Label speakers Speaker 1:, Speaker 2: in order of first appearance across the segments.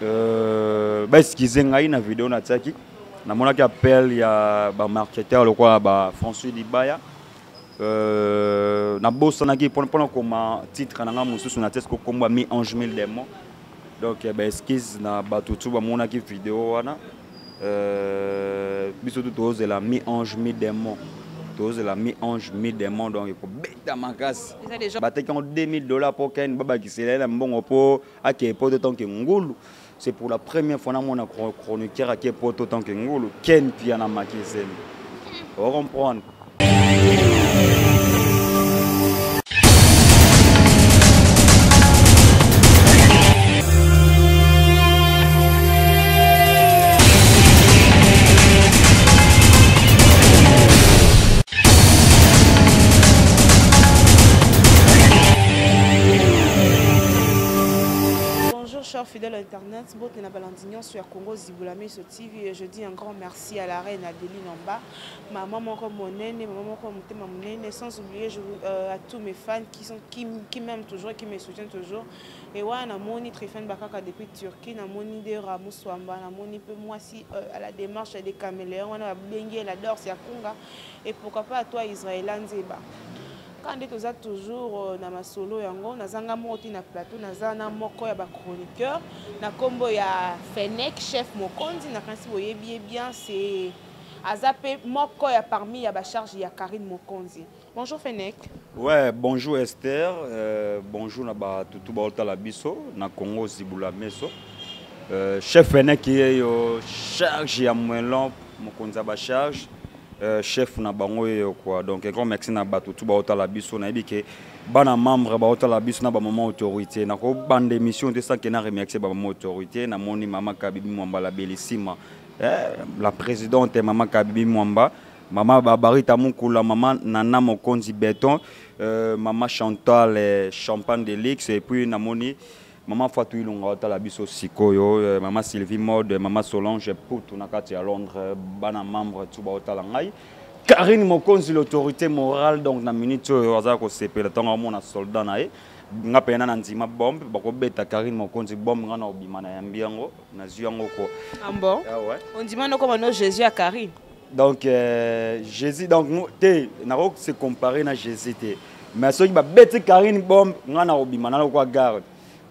Speaker 1: Ba excuser ngai na video natiaki. Namonaki appel ya ba marketeur lokola ba François Dibaya. Nabosanaki mpona koma titre na ngai mosusu natie siko kombo ya mi ange mille démon. Donc ba excuse na bato tu bamonaki video wana. Biso tu tozela mi ange mi démon, tozela mi ange mi démon, donc ekobeta makasi. Bateki yango 2000 $ mpo ken babakisela ye na mbongo mpo akeye poto tant que ngulu. C'est pour la première fois namona chroniqueur ake poto tant que ngulu. Ken Mpiana Makizembe, ocomprendre.
Speaker 2: Bonjour chers fidèles internautes, bote na balandi nyonso ya Congo Zibula Miso TV et je dis un grand merci à la reine Adeline Omba, maman moko monene, maman moko motema monene, sans oublier à tous mes fans qui m'aiment toujours et qui me soutiennent toujours. Et ouais, na moni Trifen Bakaka depuis Turquie, na moni de Ramuswamba, na moni peu moi si à la démarche des caméléons, on a bengi la dorse ya Kunga et pourquoi pas à toi Israël Nzeba. Quand on est toujours na masolo yango, na zanga moko na plateau, na zana moko ya ba chroniqueur, na kombo ya Fennec chef Mokonzi, na kansi boyebi bien c'est azape moko ya parmi ya ba charge ya Karine Mokonzi. Bonjour Fennec.
Speaker 1: Ouais, bonjour Esther, bonjour na ba tutu ba otala biso na Congo Zibula Meso. Chef Fennec yeyo charge ya Mwelon Mokonzi ba charge. Chef na bango yeyo quoi. Donc grand merci na ba tutu ba otala biso na yebi ke bana membre ba otala biso na ba maman autorité na ko bande émission de ça ke na remercier ba maman autorité na moni mama Kabibi Mwamba la bellissima. La présidente mama Kabibi Mwamba, mama Barbarita Mukula, mama Nana Mokonzi Béton, mama Chantal Champagne de Luxe et puis namoni mama Fatou Ilunga otala biso sikoyo, mama Sylvie Mode, mama Solange Poutou na kati ya Londres, bana membre tout ba otala ngai. Karine Mokonzi l'autorité morale donc na minute oyo aza ko sepela tonga mona soldat na ye. Nga pena na ndima bombe bako beta Karine Mokonzi bombe nga na obima na yambi yango na zwi yango ko.
Speaker 2: Ah bon?
Speaker 1: Ah ouais.
Speaker 2: On dit maintenant comme Jésus à Karine.
Speaker 1: Donc Jésus donc nous te na ko se comparer na Jésus te. Mais soki ba beti Karine bombe nga na obima na quoi garde.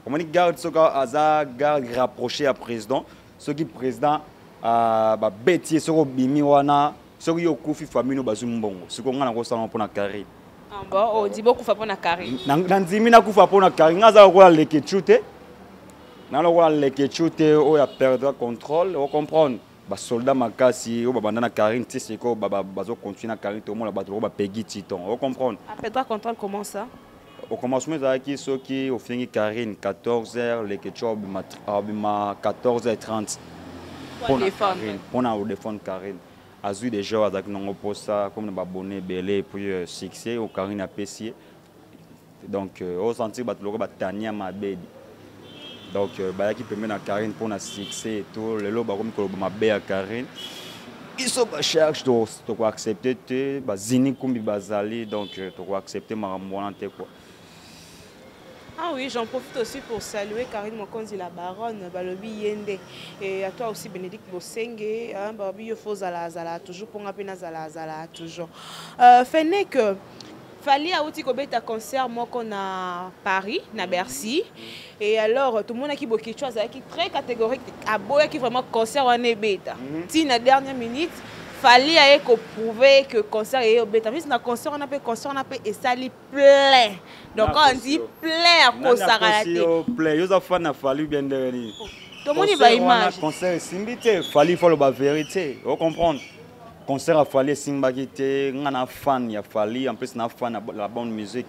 Speaker 1: Comment dit garde soka aza garde rapproché à président, soki président a ba beti soko bimi wana soki yo kufi famille no bazu mbongo. Siko nga na ko sala pona Karine.
Speaker 2: Ah bon, on dit beaucoup fa pona Karine.
Speaker 1: Na, na ndimi na kufa pona Karine, nga za ko leke chute. Na lo ko leke chute o ya perdre contrôle, o comprendre. Ba soldat makasi o ba banda na Karine ti siko ba, ba, bazo continuer na Karine to mona bato ba Peggy Titon, o comprendre.
Speaker 2: A perdre contrôle comment ça?
Speaker 1: Au commencement ezalaki soki ofingi Karine quatorze heures, leke cho abima quatorze heures trente.
Speaker 2: Pour
Speaker 1: Pona
Speaker 2: défendre.
Speaker 1: Karine, pona o défendre Karine. Azui déjà azalaki nango posa comme na ba bonnet belé et puis succès au Karine a pesier. Donc au sentir bato loko ba Tania Mabedi. Donc bayaki pembe na Karine pona succès et tout lelo bakomi koloba mabe ya Karine. Biso ba charge to to ko accepter te ba zini kumbi bazali donc to ko accepter makambo wana te quoi.
Speaker 2: Ah oui, j'en profite aussi pour saluer Karine Mokonzi la baronne balobi yende et à toi aussi Bénédicte Bosenge hein, balobi yo faut zala zala toujours pour nga pena zala zala toujours. Fennec Fally auti kobeta concert moko na Paris, na Bercy. Et alors tout le monde qui bokichwa azalaki très catégorique, aboyaki vraiment concert wana ebeta. Ti na dernière minute Fally aye ko prouver que concert est obeta. Mais na concert on a pe concert on a pe esali plein. Donc
Speaker 1: Na
Speaker 2: quand on dit
Speaker 1: kosio.
Speaker 2: plein à
Speaker 1: Nani
Speaker 2: kosaka la
Speaker 1: akosio
Speaker 2: te.
Speaker 1: plein. Yo za fan na Fally bien ndenge.
Speaker 2: Tout le monde
Speaker 1: Concert
Speaker 2: va
Speaker 1: wana,
Speaker 2: image.
Speaker 1: Concert esimbi te, Fally faut ba vérité. Vous comprendre? Concert a Fally esimbaki te, nga na fan ya Fally, en plus na fan ya la bonne musique.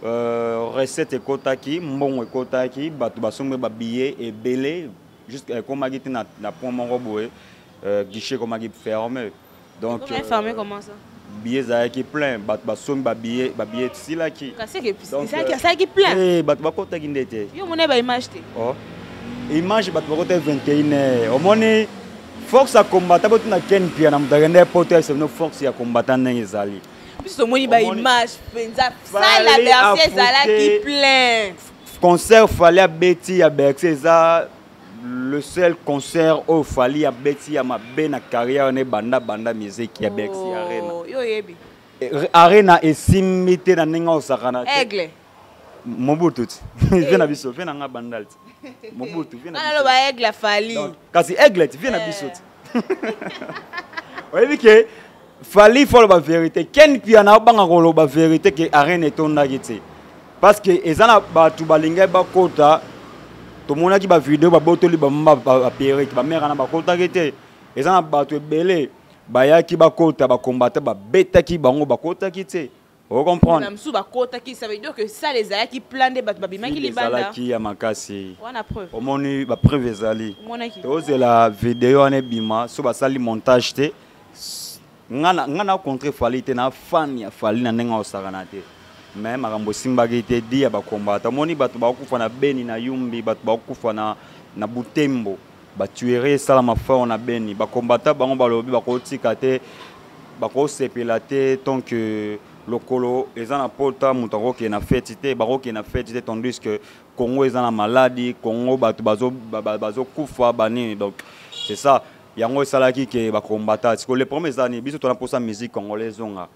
Speaker 1: Recette ekotaki, mbongo ekotaki, bato basombi ba billets ebele jusqu'à ekomaki te na point moko boye, guichet ekomaki fermé. Donc,
Speaker 2: Comment fermé comment ça?
Speaker 1: Billets ezalaki plein, bato basombi ba billets, ba billets esilaki.
Speaker 2: Kasi ke
Speaker 1: Donc,
Speaker 2: ezalaki, ezalaki plein.
Speaker 1: Bato bakotaki nde te.
Speaker 2: Yo mona ba image te.
Speaker 1: Oh. Image bato bakotaki vingt et une heures. Omoni force ya combattant botu na Ken Pia na moto akende poto ya seno force ya combattant ndenge ezali.
Speaker 2: Biso tomoni ba
Speaker 1: Omoni
Speaker 2: image mpenza,
Speaker 1: Fally
Speaker 2: salle ya Bercy
Speaker 1: afute
Speaker 2: ezalaki plein.
Speaker 1: Concert Fally abeti ya Bercy eza Le seul concert oyo Fally abeti ya mabe na carrière wana ebanda banda musique ya Bercy
Speaker 2: oh,
Speaker 1: Arena.
Speaker 2: Yo oyebi.
Speaker 1: Eh, Arena esimbi te na ndenge osakana te.
Speaker 2: Aigle.
Speaker 1: Mobutu ti. Vie na biso, vie na nga bandal ti. Mobutu vie na biso.
Speaker 2: Aloba aigle Fally.
Speaker 1: Donc, kasi aigle ti vie na biso ti. Oyebi ke Fally faut aloba vérité. Ken Piana obanga koloba vérité ke arena etondaki te. Parce que eza na bato balingaki bakota, tomonaki ba vidéo babotoli bango ba perruque, ba mère wana bakotaki te. Eza na bato ebele bayaki bakota, ba combattant babetaki bango bakotaki te. O comprendre?
Speaker 2: Na mosusu bakotaki, ça veut dire que salle ezalaki plein nde bato babimaki libanda.
Speaker 1: Ezalaki ya makasi.
Speaker 2: Wana preuve.
Speaker 1: Omoni ba preuve ezali.
Speaker 2: Omonaki.
Speaker 1: Tozela video wana ebima, so basali montage te. Nga na contre Fally te, na fan ya Fally na ndenge osakana te. Mais makambo esimbaki te di ya ba combattant. Omoni bato bakokufa na Beni na Yumbi, bato bakokufa na Butembo. Ba tuerie esalama fort na Beni. Ba combattant bango balobi bakotika te, bakosepela te tant que lokolo eza na pota, moto akokende na feti te, bakokende na feti te, tandis que Congo eza na maladi, Congo bato bazokufa banini. Donc c'est ça. Yango esalaki ke ba combattant. Siko le problème eza nini? Biso tona posa musique congolaise zonga.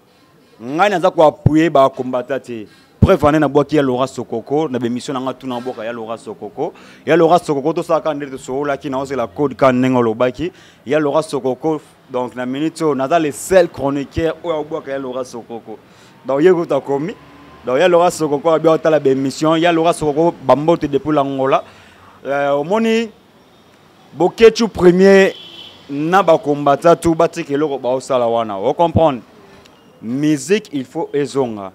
Speaker 1: Ngai naza ko appuyer ba combattant te. Preuve ane na bwaki ya Laura Sokoko na bémission na nga tuna boka ya Laura Sokoko. Ya Laura Sokoko to saka ndete solaki na ozela code ka ndenge olobaki. Ya Laura Sokoko donc na minute oyo naza le seul chroniqueur oyo abwaka ya Laura Sokoko. Donc ye kuta komi. Donc ya Laura Sokoko abi otala bémission ya Laura Sokoko bambote depuis l'Angola. Omoni Boketshu premier na ba combattant tout batika eloko baosala wana. O comprendre? Musique il faut ezonga.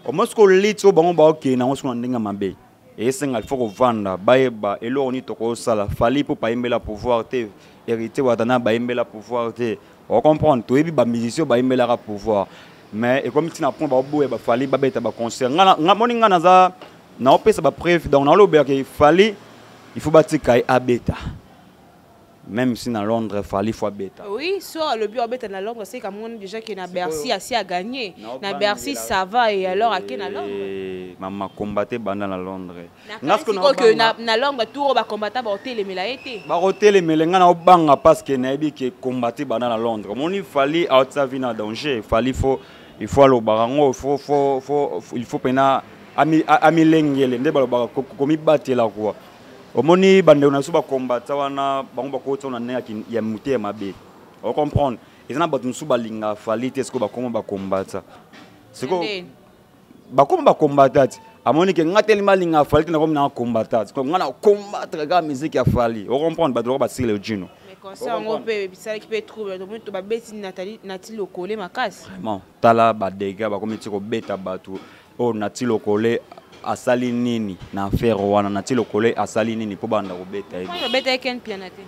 Speaker 1: Au moins ko lit o bango baokende nango siko na ndenge mabe. Esenga il faut kovanda bayeba eloko nini tokosala. Fally mpo bayembela pouvoir te, Héritier Watana bayembela pouvoir te. O comprendre? Toyebi ba musiciens bayembelaka pouvoir. Mais ekomi ntina point baoboya ba Fally babeta ba concert. Nga moni nga naza naopesa ba preuve donc nalobela ke Fally il faut batika ye abeta. Même si na Londres Fally faut abeta.
Speaker 2: Oui, so le but abeta na Londres, c'est comme on déjà que na Bercy asi a gagné. Na Bercy ça va et alors ake na Londres.
Speaker 1: Eh, mama combattre banda na Londres.
Speaker 2: Na que na Londres tour ba combattre ba telemela été.
Speaker 1: Ba telemela nga na banga parce que nayebi que combattre banda na Londres. Moni Fally a sa vie na danger. Fally faut il faut aloba ngo faut faut faut il faut pena ami amilengele nde balobaka komibatela quoi. Omoni bandeko na biso bakombata wana bango bakota na ndenge ya mote ya mabe. O comprendre? Eza na bato mosusu balinga Fally te sikoyo bakoma bakombata. Sikoyo bakoma bakombata ti. Amoni ke nga telema alinga Fally te nakomi na kombata. Sikoyo nga na combattre kaka musique ya Fally. O comprendre? Bato lokola basile Gino.
Speaker 2: Mais concert yango mpe ebisalaki mpe trouble. Tomoni to babeti Nathalie Nati Lokole makasi.
Speaker 1: Vraiment, tala ba dégâts bakomi ti kobeta bato. Oyo Nati Lokole asali nini na affaire wana? Nati Lokole asali nini po banda kobeta ye?
Speaker 2: Moi, babeta ye Ken Piana te.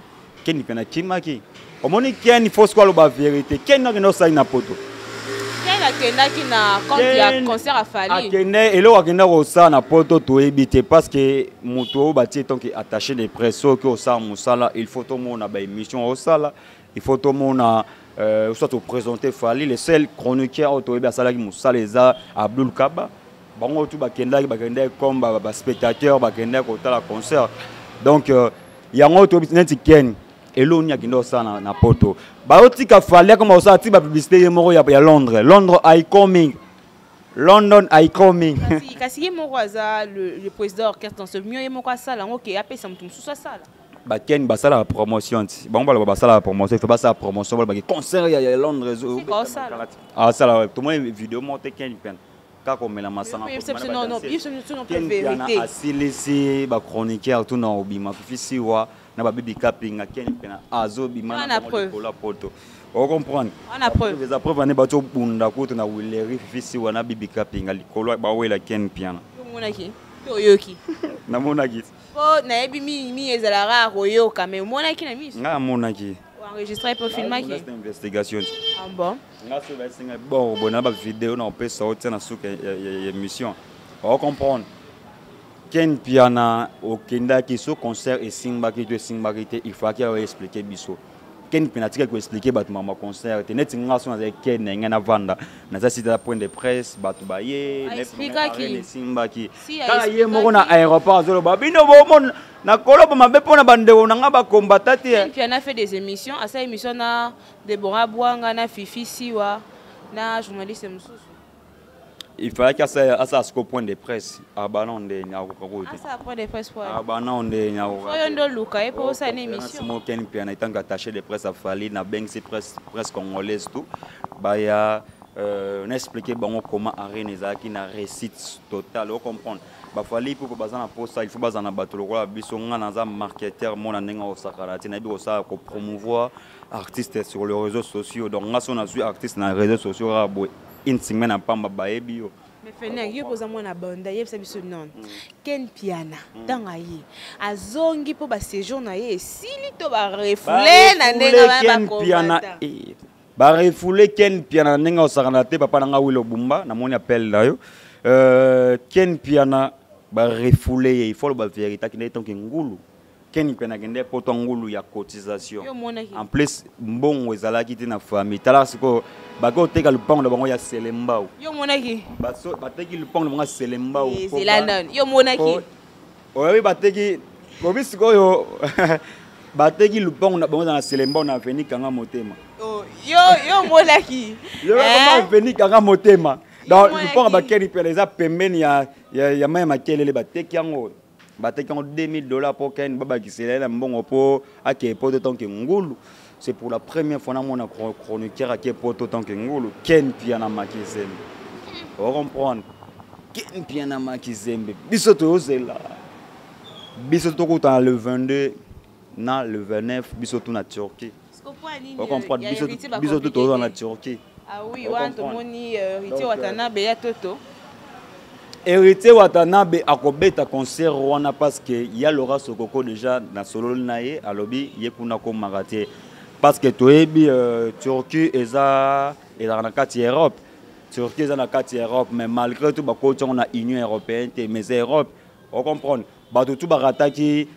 Speaker 1: Ken Piana kimaki. Omoni Ken faut sikoyo aloba vérité. Ken akende osali na poto.
Speaker 2: Ken akendaki na compte ya concert ya Fally.
Speaker 1: Akende eloko akenda kosala na poto toyebi te parce que moto oyo batie tant que attaché de presse soki osala mosala il faut tomona ba émission osala, il faut tomona soit présenter Fally, le seul chroniqueur oyo toyebi asalaki mosala eza Abdul Kaba. Bango tu bakendaki, bakendaki comme ba spectateur, bakendaki kotala concert. Donc yango toyebi neti Ken eloni akende kosala na poto. Baotika Fally akoma kosala ti ba publicité ye moko ya Londres. Londres I coming. London I coming.
Speaker 2: Kasi, kasi ye moko aza le président orchestre dans ce mieux ye moko asala yango ke apesa moto mosusu asala.
Speaker 1: Ba Ken basala la promotion ti. Bango baloba basala la promotion, il faut basala promotion baloba ke concert ya Londres.
Speaker 2: C'est quoi ça?
Speaker 1: Ah sala ouais. Tout le monde vidéo monte Ken Piana. Kaka komela masanga.
Speaker 2: Oui, oui, non, non, biso biso non,
Speaker 1: Ken
Speaker 2: vérité.
Speaker 1: Piana asilisi ba chroniqueur tout na obima Fifi Siwa na ba bibi kapinga Ken Piana azobima
Speaker 2: Wana
Speaker 1: na
Speaker 2: preuve.
Speaker 1: bango poto. O comprendre?
Speaker 2: Wana preuve.
Speaker 1: Eza preuve ane bato bunda kutu na Willeri Fifi Siwa na bibi kapinga likolo ba wela Ken Piana.
Speaker 2: Omonaki? To oyoki?
Speaker 1: Namonaki.
Speaker 2: Po nayebi mingi mingi ezalaka koyoka mais omonaki na miso?
Speaker 1: Nga namonaki.
Speaker 2: Enregistré po filmaki?
Speaker 1: Nga investigation.
Speaker 2: Ah bon?
Speaker 1: Nga so ba singa bon bon na ba vidéo na opesa otia na suka ya émission. O comprendre? Ken Piana okendaki so concert esimbaki to esimbaki te, il faut qu'il expliquer biso. Ken mpe natikaki koexpliquer bato makambo ya concert te. Neti nga so nazali Ken na ngai navanda, naza site ya point de presse, bato baye esimbaki kaka ye moko na aéroport, azoloba bino bomona nakoloba mabe mpo na bandeko na nga bakombata te.
Speaker 2: Puis a fait des émissions, asa émission na Deborah Bwanga, na Fifi Siwa, na journaliste mosusu.
Speaker 1: Il fallait asala siko point de presse, abana ndeni akoka koyo te.
Speaker 2: Asala point de presse po
Speaker 1: abana ndeni akoka.
Speaker 2: Oyo ndo luka ye mpo osala na émission.
Speaker 1: Mo Ken Mpiana etanke attaché de presse afali, nabengisi presse congolaise tout baya, na expliquer bango comment arène ezalaki na réussite totale. Ocomprendre, bafali mpo baza na posa, il faut baza na bato lokola biso. Nga naza marketeur, mona ndenge osakala te, nayebi kosala kopromouvoir artiste sur les réseaux sociaux. Donc nga so nazwi artiste na réseaux sociaux kaka boye, une semaine na pamba, bayebi yo.
Speaker 2: Mais Fenek, yo mpoza mwana banda, yebisa biso non, Ken Piana, ntango aye, azongi mpo baséjour na ye esili to barefouler na ndenge
Speaker 1: Ken Piana, barefouler Ken Piana na ndenge osakana te. Papa na nga Wilo Bumba, namoni appel na yo. Ken Piana barefouler ye, il faut loba vérité, akende tonke ngulu. Ken Mpiana akende poto ngulu ya cotisation. En plus mbongo ezalaki te na famille. Tala sikoyo, bake oteka lupango na bango ya Selembao.
Speaker 2: Yo monaki?
Speaker 1: Bateki lupango na bango ya Selembao.
Speaker 2: Ezela nani, yo monaki?
Speaker 1: Oyebi, bateki kobi sikoyo, bateki lupango na bango eza na Selembao na avenue Kanga Motema.
Speaker 2: Yo monaki?
Speaker 1: Yo avenue Kanga Motema. Donc lupango bakeni Mpiana eza pembeni ya mai ya makelele. Bateki yango, bateki yango 2000 $ mpo Ken babakisela ye na mbongo mpo akeye poto tant que ngulu. C'est pour la première fois namona chroniqueur ake poto tant que ngulu. Ken Piana Makizembe, ocomprendre, Ken Piana Makizembe, biso toyozela, biso tokutana le 22 na le 29, biso tu na Turquie. Ocomprendre, biso tu toza na Turquie.
Speaker 2: Ah oui, wana tomoni Héritier Watanabe ya toto.
Speaker 1: Héritier Watanabe akobeta concert wana parce que ya Laura Sokoko déjà na sololi na ye, alobi ye kuna komaka te parce que toyebi Turquie eza, ezalaka na kati ya Europe. Turquie eza na kati ya Europe, mais malgré tout bakoti yango na Union européenne te, mais eza Europe. Ocomprendre, bato tu barataki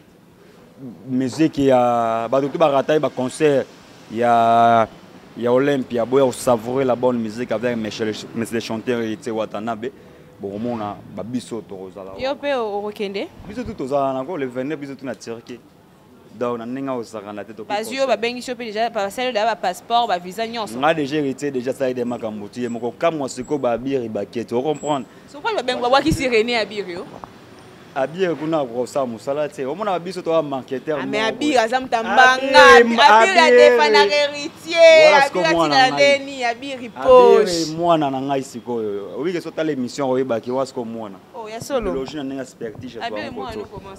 Speaker 1: musique ya bato tu barataki baconcert ya Olympia, boya kosavourer la bonne musique avec monsieur le chanteur Héritier Watanabe. Bokomona babiso tokozala.
Speaker 2: Yo mpe okokende?
Speaker 1: Biso tu tozala nango le 29, biso tu na Turquie. Donc na ndenge osakana te.
Speaker 2: Bazwi oyo babengisi yo mpe déjà, basali oyo bapasseport, bavisa nyonso?
Speaker 1: Nga déjà Héritier déjà asali de makambo ti ye moko kamwa. Sikoyo babiri bakete, ocomprendre.
Speaker 2: Sokoli babengi, babwakisi René Abiri yo.
Speaker 1: Abiri kuna akosala mosala te, omona biso toza marketeur.
Speaker 2: Mais Abiri aza moto mbanga, Abiri adefendaka Héritier, Abiri atikala ndeni, Abiri poche.
Speaker 1: Mwana na ngai sikoyo obike so tala émission, oyebaki wa sikoyo mwana.
Speaker 2: Oh, ya solo.
Speaker 1: Logi na ndenge ya spertige,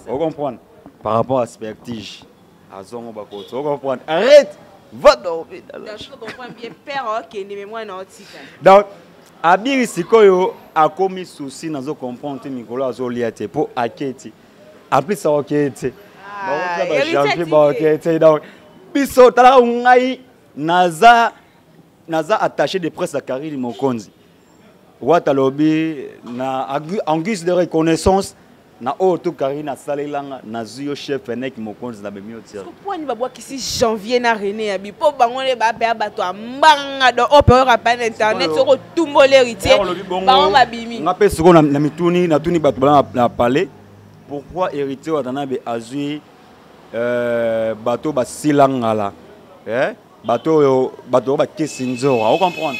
Speaker 1: ocomprendre, par rapport à spertige azongo bakoti, ocomprendre. Arrête, va dormir.
Speaker 2: Bien, père okende, mais mwana otika.
Speaker 1: Donc Abiri sikoyo akomi susi, nazo comprendre te, mikolo azolia te mpo aketi, en plus aokee te, bajanvier baokee te. Donc biso talaka, ngai naza attaché de presse ya Karine Mokonzi. Wata alobi na en guise de reconnaissance na oyo to Karine asalelanga, nazwi yo chef enek mokonzi na bemi otiaka.
Speaker 2: Pwani babwakisi Janvier na René Yabi mpo bango nde bapeya bato ya mbanga. Donc oyo mpe oyoka pa na internet, soki otumboli Héritier, bango babimi.
Speaker 1: Nga mpe sikoyo na mituni, natuni bato bala na palais, pourquoi Héritier Watanabe azwi bato basila ngala, eh? Bato oyo, bato oyo bakesi nzora, ocomprendre,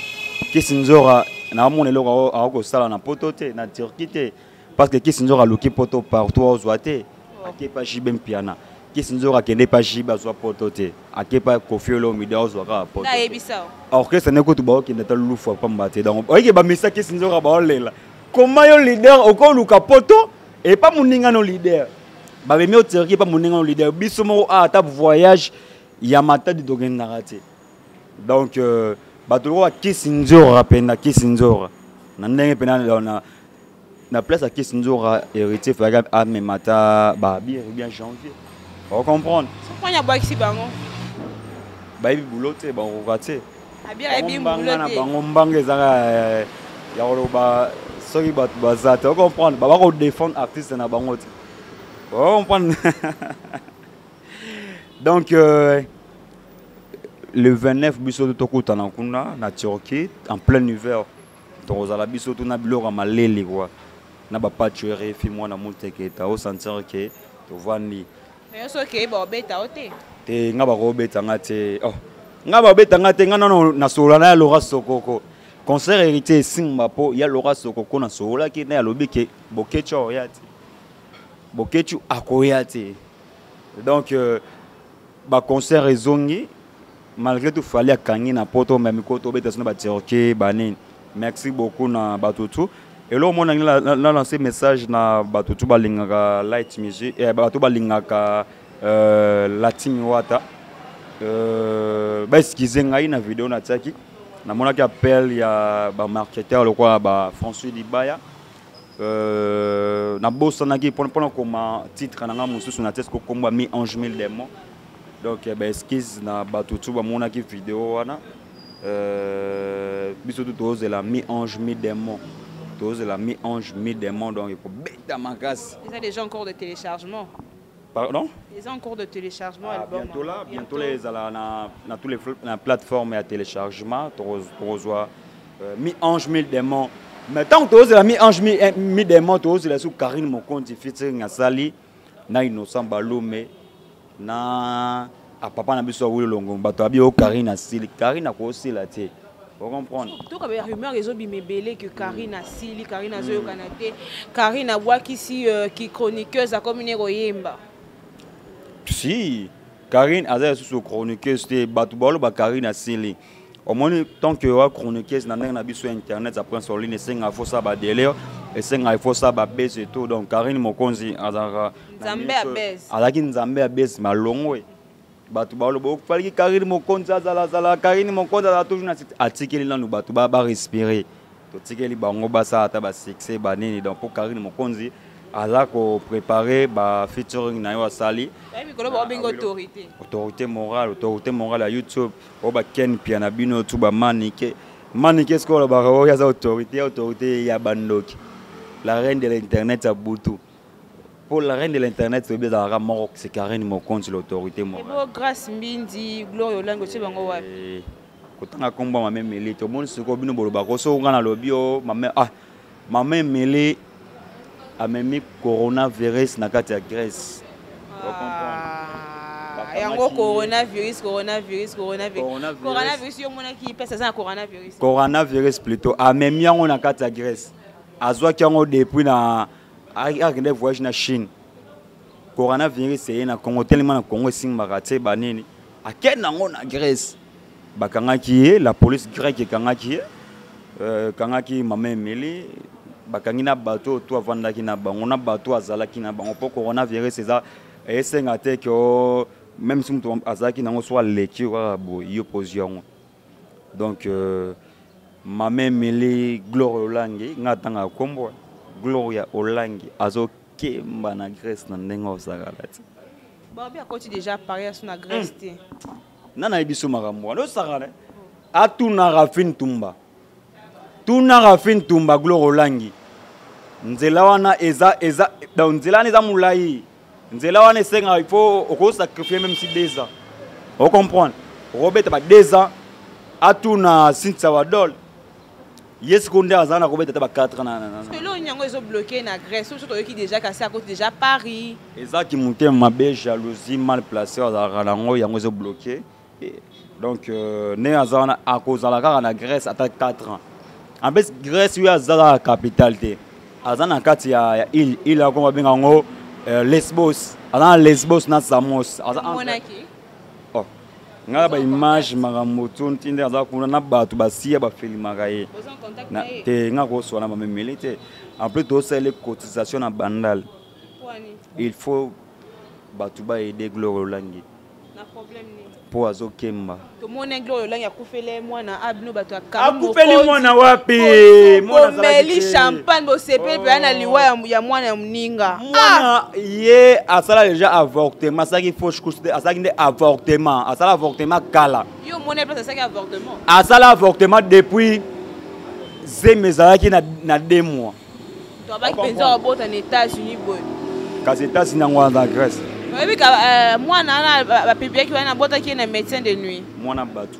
Speaker 1: kesi nzora naomona eloko akokosala na poto te, na Turquie te, parce que kisi nzora aluki poto partout, ozwa te. Ake pa JB Mpiana, kisi nzora akende pa JB, azwa poto te. Ake pa Kofi Olomide, azwa kaka poto. Orchestre ne kutu baokende ata lufu pamba te. Donc oyeke bamisa kisi nzora baolela koma yo leader okoluka poto epa moninga no leader, babemi o Turquie epa moninga no leader. Biso moko ata voyage ya Matadi tokendaka te. Donc bato lokola kisi nzora mpenza, kisi nzora na ndenge mpena na place ya kisi nzora, Héritier fayaki amema ata baabiri bien Janvier, ocomprendre.
Speaker 2: Soki abwakisi bango?
Speaker 1: Bayebi bulo te, bakokoka te.
Speaker 2: Mbanga
Speaker 1: na bango, mbanga ezaka ya koloba soki bato baza te, ocomprendre, baba kodéfendre artiste na bango te, ocomprendre. Donc Le 29, biso tokutana kuna na Turquie en plein hiver. Tokozala biso tuna biloko ya maleli quoi. Na ba patch RFI mwana muteketa o sentir que tovandi.
Speaker 2: Mais yo soki ba obeta o te?
Speaker 1: Te, nga bakobeta nga te. Oh. Nga babeta nga te, nga nano nasolola na ya Laura Sokoko. Concert Héritier esimba mpo ya Laura Sokoko nasololaki na alobi ke Bokechu akoya te. Bokechu akoya te. Donc baconcert ezongi malgré tout. Fally akangi na Poto, mais mikolo tobeta sino baturquie banini. Merci beaucoup na bato tu. Eloko omonangi na lance message na bato tu balingaka light music, bato balingaka la team Wata, baexcuse ngai na video natiaki. Namonaki appel ya bamarketeur lokola ba François Libaya, nabosanaki mpona koma titre na ngai mosusu na tie kokomba mi ange mille démon. Donc baexcuse na bato tu bamonaki video wana. Biso tu tozela mi ange mi démon, tozela mi ange mi démon, donc ekobeta makasi.
Speaker 2: Eza déjà en cours de téléchargement?
Speaker 1: Pardon?
Speaker 2: Eza en cours de téléchargement?
Speaker 1: Ah, album bientôt là, bientôt là ezala na tous les na plateforme ya téléchargement. Tokozwa mi ange mi démon, mais tant tozela mi ange mi démon, tozela su Karine Mokonzi featuring asali na Innocent Balume na apapa na biso Awilo Longo. Bato abi o Karine asili, Karine akosila te, ocomprendre?
Speaker 2: Toka ba rumeur ezobima ebele ke Karine asili, Karine azoyokana te, Karine abwakisi ki chroniqueuse, akomi ne koyemba.
Speaker 1: Si Karine aza lisusu chroniqueuse te, bato baloba Karine asili. Omoni, tant que wa chroniqueuse na ndenge na biso ya internet ya Prince Orline, esengaka fosala badélire, esengaka efosala babese et tout. Donc Karine Mokonzi azalaka
Speaker 2: Nzambe ya bese.
Speaker 1: Azalaki Nzambe ya bese, malongwe. Bato baloba ofaliki Karine Mokonzi azalazala, Karine Mokonzi azala toujours na atikeli nanu bato barespire, totikeli bango basala ata basuccès banini. Donc mpo Karine Mokonzi aza koprépare bafeaturing na yo asali.
Speaker 2: Mikolo baobenga autorité.
Speaker 1: Autorité morale, autorité morale ya YouTube oyo baken pia na bino tu bamanike manike. Soki olobaka oyo aza autorité, autorité ya bandoki, la reine de l'internet ya butu. Pour la reine de l'internet oyebi ezalaka moko, c'est Karine Mokonzi, l'autorité morale.
Speaker 2: Ebo Grâce Mbindi, Gloire Olangi, otie bango wapi?
Speaker 1: Kotanga nkombo ya mama Emeli te. Omoni sikoyo bino bolobaka soki nga nalobi o mama, ah, mama Emeli amemi coronavirus na kati ya Grèce.
Speaker 2: Ah, yango coronavirus, coronavirus, coronavirus, coronavirus, yo monaki mpesa aza na coronavirus?
Speaker 1: Coronavirus plutôt amemi yango na kati ya Grèce. Azwaki yango depuis na akende voyage na Chine. Coronavirus eye na Congo telema, na Congo esimbaka te banini, akende yango na Grèce, bakangaki ye. La police grecque ekangaki ye, ekangaki mama Emeli, bakangi na bato oyo to avandaki na bango, na bato azalaki na bango, mpo coronavirus eza esenga te ke même si moto azalaki nango so aleki kaka boye, yo pozwi yango. Donc mama Emeli, Gloria Olangi, nga atangaka nkombo Gloria Olangi, azokemba na Grèce na ndenge osakala te.
Speaker 2: Babi akoti déjà Paris, aso na Grèce te.
Speaker 1: Nga nayebi so makambo wana osakana. Atuna Rafine Tumba, tuna Rafine Tumba. Gloire Olangi, nzela wana eza donc nzela wana eza molai. Nzela wana esengaka il faut okosacrifie même si 2 ans, ocomprendre, okobeta ba 2 ans. Atuna Cynthia Wadol, ye sikoyo nde aza na kobeta te ba 4 ans.
Speaker 2: Lelo yango ezobloke na Grèce, so toyoki déjà kasi akoti déjà Paris.
Speaker 1: Ezaki motema mabe, jalousie mal placé azalaka nango, yango ezobloke. Donc ndenge aza wana, akozala kaka na Grèce ata 4 ans. En plus Grèce oyo aza kaka capitale te, aza na kati ya île, île yako babenga yango Lesbos. Aza na Lesbos na Samos, aza oh. Ngai baimage makambo tu nti nde aza kuna na bato basiya bafilimaka ye te. Nga koswana bamemeli te. En plus tosala cotisation na Bandal, il faut bato baaider Gloire Olangi mpo azokemba.
Speaker 2: Tomoni Gloire Olangi akufeli mwana, abino bato.
Speaker 1: Akufeli mwana wapi?
Speaker 2: Bomeli champagne, bosepeli mpenza na liwa ya mwana ya moninga.
Speaker 1: Mwana ye asala déjà avortement, asalaki fausse couche te, asalaki nde avortement, asala avortement kala.
Speaker 2: Yo omoni place asalaki avortement?
Speaker 1: Asala avortement depuis zemi ezalaki na 2 mois.
Speaker 2: To abaki mpenza obota na États-Unis boye.
Speaker 1: Kasi États-Unis yango wana na Grèce.
Speaker 2: Oyebi ka mwana wana bapubliaki wana, abotaki ye na médecin de nuit.
Speaker 1: Mwana bato,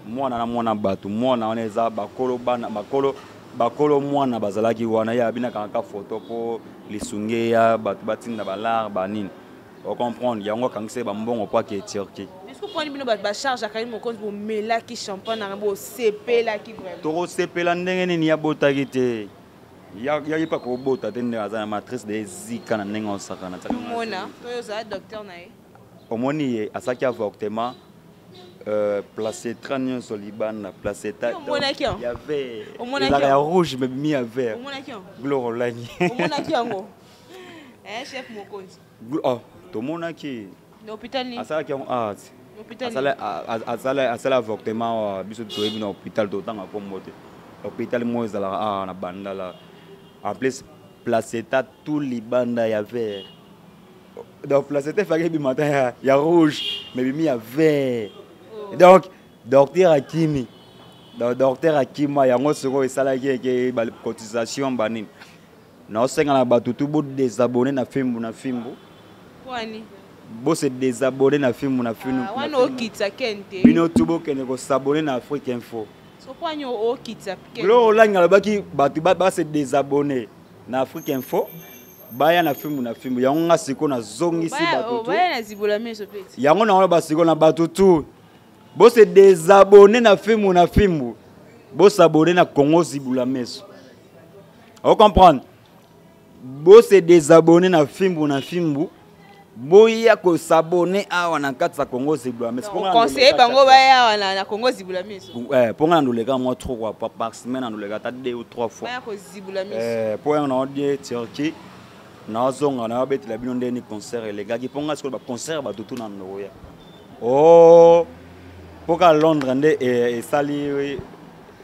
Speaker 1: mwana na mwana bato, mwana wana eza bakolo bana, bakolo bakolo mwana bazalaki wana. Ye abinaka kaka foto mpo lisungi eya, bato batinda balare banini, ocomprendre? Yango akangisa ye bambongo mpo ake Turquie.
Speaker 2: Est-ce que poni bino bato bacharge akali mokonzi, bomelaki champagne nanga, bosepelaki vraiment?
Speaker 1: Tokosepela ndenge nini? Yabotaki te, ya ye mpe akobota te, ndenge aza na matrice de ezika na ndenge osakana.
Speaker 2: Omona to oyo ozala docteur na ye?
Speaker 1: Omoni, ye asalaki avortement, placenta nyonso libanda, placenta
Speaker 2: Omonaki yango?
Speaker 1: ya vert.
Speaker 2: Omonaki
Speaker 1: Ezalaka ya
Speaker 2: yango?
Speaker 1: rouge mais bimi ya vert.
Speaker 2: Omonaki yango?
Speaker 1: Gloire Olangi.
Speaker 2: Omonaki yango, chef mokonzi?
Speaker 1: Oh, tomonaki.
Speaker 2: Na hôpital nini?
Speaker 1: Asalaki yango art.
Speaker 2: Na hôpital nini?
Speaker 1: Asala avortement awa, biso toyebi na hôpital, totanga kombo te, hôpital moko ezalaka awa na Bandala. En plus placenta tout libanda ya vert, donc placenta efaki ebima ta ya rouge mais bimi ya vert.
Speaker 2: Oh.
Speaker 1: Donc docteur akimi, donc docteur akima yango. Sikoyo esalaki eke bacotisation banini, naosenga na bato tu bodésabonner na Fimbu na Fimbu.
Speaker 2: Kwani?
Speaker 1: Bose désabonner na Fimbu na Fimbu.
Speaker 2: Ah, wana okitisa ken te.
Speaker 1: Bino tu bokende kos'abonner na Afrique Info.
Speaker 2: So kwani okitisa ken?
Speaker 1: Glo Olangi alobaki bato base désabonner na Afrique Info, baya na Fimbu na Fimbu. Yango nga sikoyo nazongisi bato tu.
Speaker 2: Baya na Zibola Meso pe ti.
Speaker 1: Yango nango basikoyo na bato tu bose désabonner na Fimbu na Fimbu, bos'abonner na Congo Zibula Meso, ocomprendre? Bose désabonner na Fimbu na Fimbu, boya kos'abonner awa na kati ya Congo Zibula Meso.
Speaker 2: Conseiller bango baya awa na Congo Zibula Meso.
Speaker 1: Mpo nga na ndoleka mwa trop quoi, par semaine na ndoleka ata deux ou trois fois.
Speaker 2: Baya kozibula miso.
Speaker 1: Mpo yango naodie Turquie, nazonga naobetela bino ndeni concert elekaki. Mpo nga sikoyo baconcert bato tu na ndokoya o mpo kaka Londres nde esali.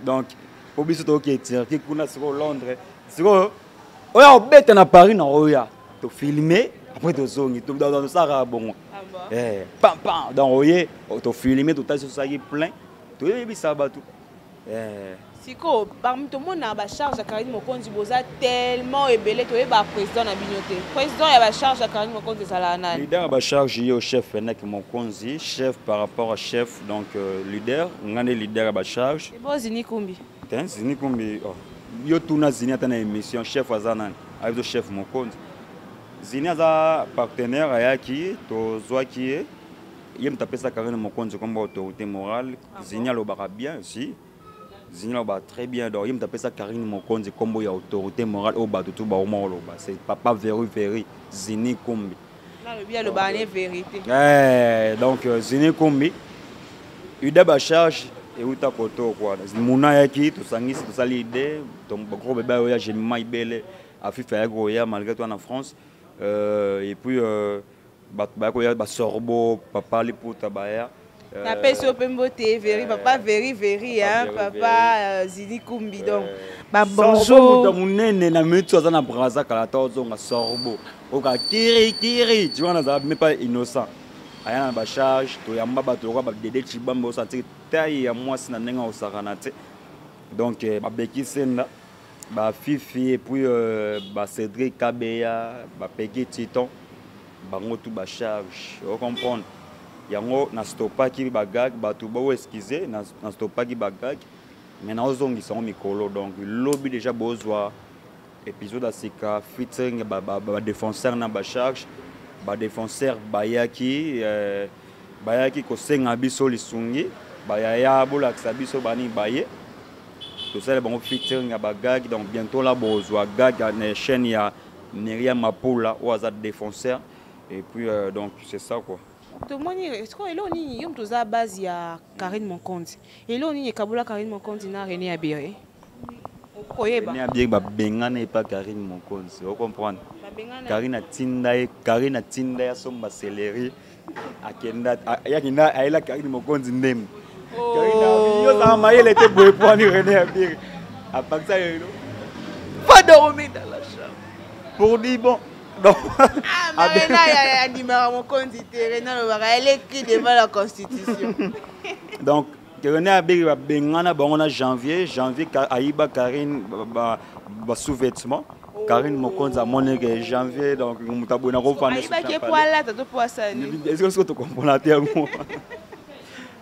Speaker 1: Donc mpo biso tokoki Turquie kuna, sikoyo Londres, sikoyo oyo obeta na Paris na oya tofilme, après tozongi, tosalaka bongo.
Speaker 2: Ah bon?
Speaker 1: Pam pam, donc oye tofilme, totali sosalaki plein, toyebisa bato.
Speaker 2: Sikoyo parmi tomona bacharge ya Karine Mokonzi, boza tellement ebele, toyeba président na bino te. Président ya bacharge ya Karine Mokonzi ezalaka nani?
Speaker 1: Leader ya bacharge ye chef Enek Mokonzi, chef par rapport à chef, donc leader nga nde leader ya bacharge.
Speaker 2: Ebo Zini Kumbi?
Speaker 1: Te, Zini Kumbi, oh. Yo tuna Zini ata na émission, chef aza nani? Ayebi so chef Mokonzi. Zini aza partenaire, ayaki, tozwaki ye, ye moto apesa Karine Mokonzi kombo autorité morale.
Speaker 2: Ah.
Speaker 1: Zini alobaka bien si, Zini alobaka très bien, donc ye moto apesa Karine Mokonzi kombo ya autorité morale oyo bato tu baoma oloba, c'est papa Veri Veri Zini Kumbi.
Speaker 2: Nalobi alobaka ne vérité.
Speaker 1: Donc Zini Kumbi ida bacharge euta koto kwa muna ayaki, tosangisi, tosali ide gros bébé oyo ya Jemima Ibele Afife ayaki koya malgré toi na France, et puis bato baya koya, basorbo papa Liputa baya.
Speaker 2: Napesi yo mpe mbote Veri, papa Veri Veri, hein, papa Zini Kumbi, donc ba
Speaker 1: bonjour.
Speaker 2: Bonjour.
Speaker 1: Monene na minute aza na Braza, kala ta ozonga sorbo oka kiri kiri ti wana azala même pas innocent, aya na bacharge, toyamba bato lokola badede Cibambe, osantiki taille ya mwasi na ndenge osakana te. Donc babeki senda bafifi et puis bacédric Kabeya, bapeki Titon, bango tu bacharge, ocomprendre? Yango na stopaki bagag, bato bao excuse, na stopaki bagag, mais naozongisa yango mikolo. Donc lobi déjà bozwa épisode ya sika featuring badéfenseur na bacharge. Badéfenseur bayaki, bayaki kosenga biso lisungi, bayaya bolakisa biso bani baye, tosala bango featuring ya bagag. Donc bientôt la bozwa gag na chaîne ya Myriam Mapula oyo aza défenseur, et puis donc c'est ça quoi.
Speaker 2: Tomoni sikoyo eloko nini, yo moto oza base ya Karine Mokonzi, eloko nini ekabola Karine Mokonzi na René Abiri, okoyeba?
Speaker 1: René Abiri babengana epa Karine Mokonzi, ocomprendre? Karine atinda ye, Karine atinda ye asomba céleri, akenda, yakenda, ayela Karine Mokonzi ndembo. Karine yo ozala mayele te boye poani? René Abiri apakisa lelo, va dormir dans la chambre pour dire bon. Donc
Speaker 2: ah, René andimaka mokonzi te. René alobaka eleki devant la constitution.
Speaker 1: Donc René Abiri babengana bango na janvier. Janvier ayiba Karine basous-vêtement. Karine Mokonzi amoni ke janvier, donc moto aboye nakofanda.
Speaker 2: Ayibaki po alata to po asani?
Speaker 1: Est-ce que tocomprendre te yango?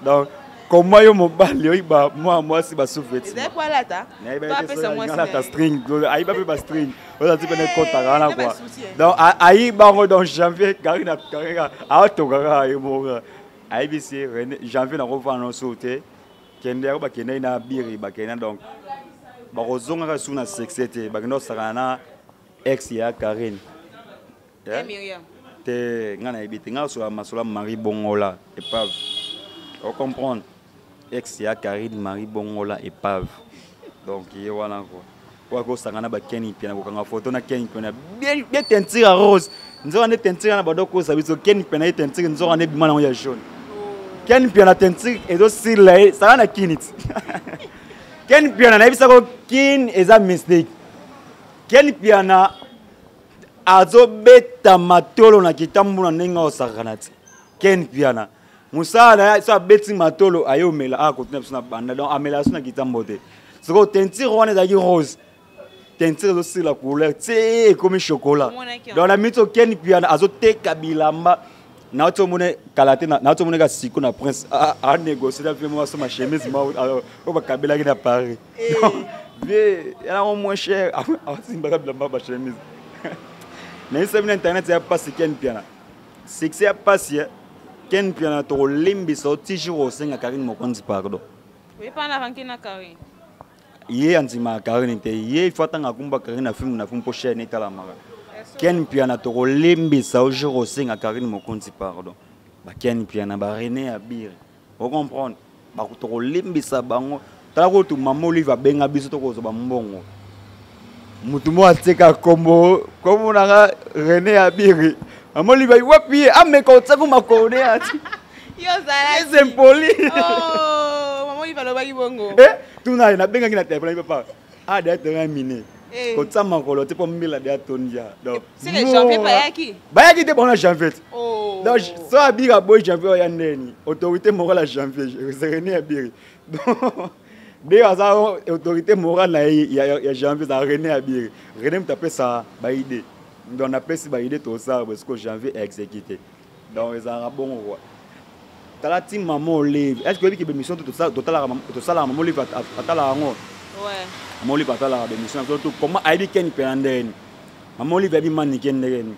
Speaker 1: Donc comment yo mobali oyiba mwa mwasi basous-vêtements?
Speaker 2: Ezali po alata.
Speaker 1: Alata string, ayiba mpe bastring oyo ati pene ekɔtaka wana quoi. Donc ayiba yango. Donc janvier, Karine, Karine aotonga kaka ye moko, ayebisi janvier: "Nakofanda noso te, kende." Yango bakendaki na biri, bakenda, donc bakozongaka su na succès te. Bakenda kosakana na ex ya Karine te. Ngai nayebi te, ngai nasola masolo ya Marie Bongola épave, ocomprendre? Ex ya Karine, Marie Bongola épave. Donc ye wana quoi, oyo akosanga na bakeni mpe na kokanga foto na Keni mpe na bien bien teinture ya rose, nzoka nde teinture na bado kosa biso. Keni mpe na ye teinture, nzoka nde bima nango ya jaune. Ken mpe na teinture ezosila ye, saka na kini ti. Ken Piana, nayebisako, Kin eza mistake. Ken Piana azobeta matolo na kitambo na ndenge osakana ti. Ken Piana, mosala na ye, so abeti matolo, aye omela aya kotuna biso na banda. Donc amela so na kitambo te. Sikoyo teinture wana ezalaki rose, teinture ezosila couleur ti ekomi chocolat. Donc na miti, Ken Piana azoteka bilamba. Nauti omona kala te, nauti omona ka siko na prince anégocie na vie moko, asoma chemise oyo bakabelaki na Paris. Donc vie yango moins cher, asimbaka bilamba, bachemise. Nayebisa bino, internet ya pasi. Ken Piana, succès ya pasi. Ken Piana, tokolimbisa o ti jour osenga Karine Mokonzi pardon. Ye andimaka Karine te. Ye ifo atanga akumba Karine na filme, na filme, mpo chaîne etalamaka. Ken Piana, tokolembisa o jour osenga Karine Mokonzi pardon. Baken Piana, barene ya bire, ocomprendre? Tokolembisa bango. Tala kutu Mama Olive abenga biso, tokozwa bambongo. Mutu moko atika kombo, kombo nanga René Abiri. Mama Olive wapi? Ye ameka otiako makolo ne ati.
Speaker 2: Yo
Speaker 1: impoli.
Speaker 2: Oh, Mama Olive alobaki bongo?
Speaker 1: Tuna ye, nabengaki na telefone: "Papa, a deya terrain mine, kotia makolo te mpo mbila deya tondia."
Speaker 2: Donc
Speaker 1: bayaki te bango na janvier. Donc so Abiri aboyi janvier, oya ndeni autorité morale ya janvier, c'est René Abiri. Donc nde aza autorité morale na ye ya janvier, eza René Abiri. René moto apesa baidée. Donc napesi baidée, tosala parce que janvier exécuté. Donc ezalaka bongo quoi. Tala ti Mama Olive, est ce que oyebi ke bémission tosalaka, Mama Olive atalaka yango? Mama Olive atalaka bémission surtout. Comment ayebi Keni mpena ndenge nini? Mama Olive ayebi Manike ndenge nini?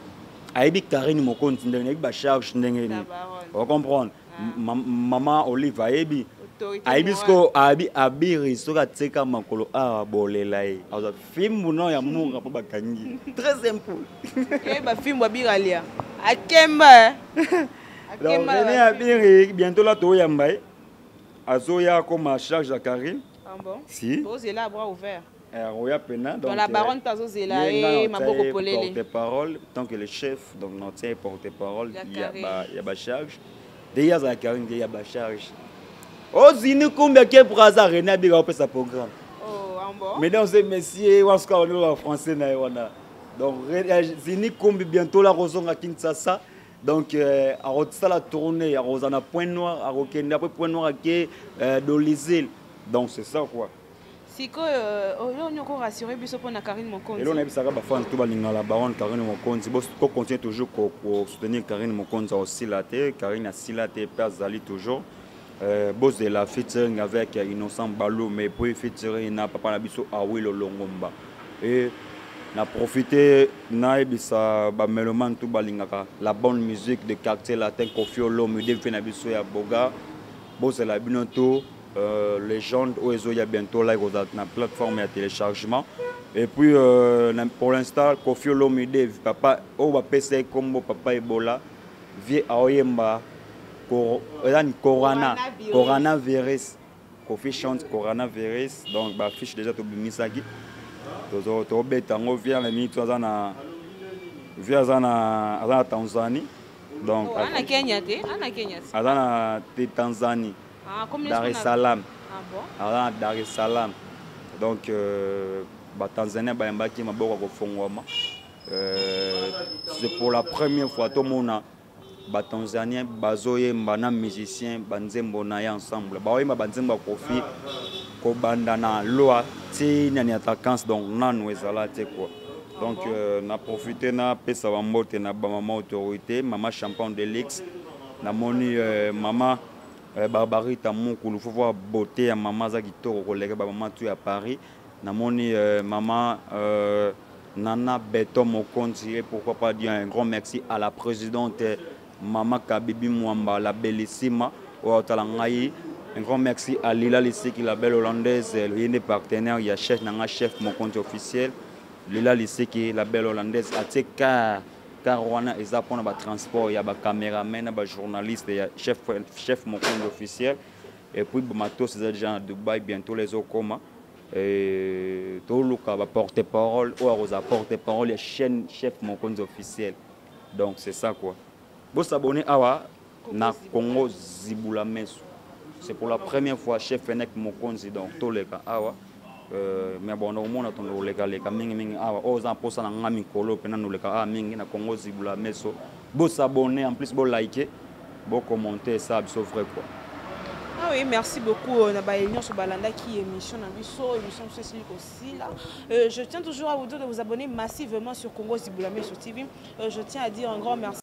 Speaker 1: Ayebi Karine Mokonzi ndenge nini? Ayebi bacharge ndenge nini? Ocomprendre? Mama Olive ayebi, ayebi sikoyo, ayebi Abiri. Soki atika makolo awa, bolela ye, azwa fimbu no ya munga mpo bakangi. Très simple.
Speaker 2: Bafimbu Abiri alia, akemba.
Speaker 1: Donc René Abiri, bientôt la toyamba ye, azoya koma charge ya Karine.
Speaker 2: Ah bon?
Speaker 1: Si.
Speaker 2: Tozela à bras ouvert.
Speaker 1: Oya pena.
Speaker 2: Donc la baronne tazozela ye maboko polele.
Speaker 1: Porte-parole, tant que le chef, donc natia porte-parole ya bacharge de ye azala Karine, de ya bacharge ozini kumbi ake Braza. René Abiri aopesa programme.
Speaker 2: Oh, ah bon?
Speaker 1: Mesdames et messieurs, wansuka wana français na ye wana. Donc Zini Kumbi bientôt la kozonga Kinshasa. Donc akosala tournée, akozala na Point Noir, akokende après Point Noir, ake Dolizil. Donc c'est ça quoi.
Speaker 2: Sikoyo oyo nyoko rassurer biso mpona Karine Mokonzi.
Speaker 1: Elo nayebisaka bafans to balingala la baronne Karine Mokonzi, kocontinue toujours kosoutenir Karine Mokonzi. Aosila te, Karine asila te mpe azali toujours. Bozela featuring avec Innocent Balo, mais puis featuring na papa na biso Awilo Longomba. Et na profite nayebisa bamélomane tout balingaka la bonne musique de Quartier Latin, Kofi Olomide mpe na biso ya boga, bozela bino to légende oyo ezoya bientôt la, ekozala na plateforme ya téléchargement. Et puis pour l'instant, Kofi Olomide, papa oyo bapesa ye kombo Papa Ebola, vie aoyemba eza ni corona, coronavirus. Kofi chante coronavirus. Donc bafiche déjà tobimisaki, tobeta yango. Vie na mingi aza na vie, aza na Tanzanie. Donc
Speaker 2: ana Kenya te, ana Kenya.
Speaker 1: Aza na te, Tanzanie, Dar es Salaam. Aza na Dar es Salaam. Donc batanzanien bayambaki maboko ya kofongwama. C'est pour la première fois tomona batanzanien bazoyemba na musicien banzembo na ye ensemble, baoyemba banzembo ya Kofi kobanda na loi ti nani atakance. Donc nanu ezala te quoi. Donc na profite napesa bambote na bamama autorité, mama Champagne Delix, namoni mama Barbarita Mukulu. Faut voir beauté ya mama, aza kitoko koleka bamama tu ya Paris. Namoni mama Nana Beton Mokonzi. Et pourquoi pas dire un grand merci à la présidente mama Kabibi Mwamba, la bellissima oyo otala ngai. Un grand merci à Lila Lisiki, la belle hollandaise, ye nde partenaire ya chef na nga, chef Mokonzi officiel. Lila Lisiki, la belle hollandaise, atie car. Car wana eza mpona batransport ya bacameraman na bajournaliste ya chef Mokonzi officiel. Et puis matos eza déjà na Dubai, bientôt les okoma. Toluka baporte parole oyo akozala porte parole ya chaîne chef Mokonzi officiel. Donc c'est ça quoi. Bosabone awa na Congo Zibula Meso, c'est pour la première fois chef Enek Mokonzi. Donc toleka awa, mais bon, omona tondo kolekaleka mingimingi awa. Oyo oza mposa na nga mikolo mpena noleka awa mingi na Congo Zibula Meso. Bosabone, en plus bolike, bocommente, esa biso vrai quoi.
Speaker 2: Ah oui, merci beaucoup. Na ba nyonso balandaki émission na biso, émission biso esili kosila. Je tiens toujours à vous dire de vous abonner massivement sur Congo Zibula Meso TV. Je tiens à dire un grand merci.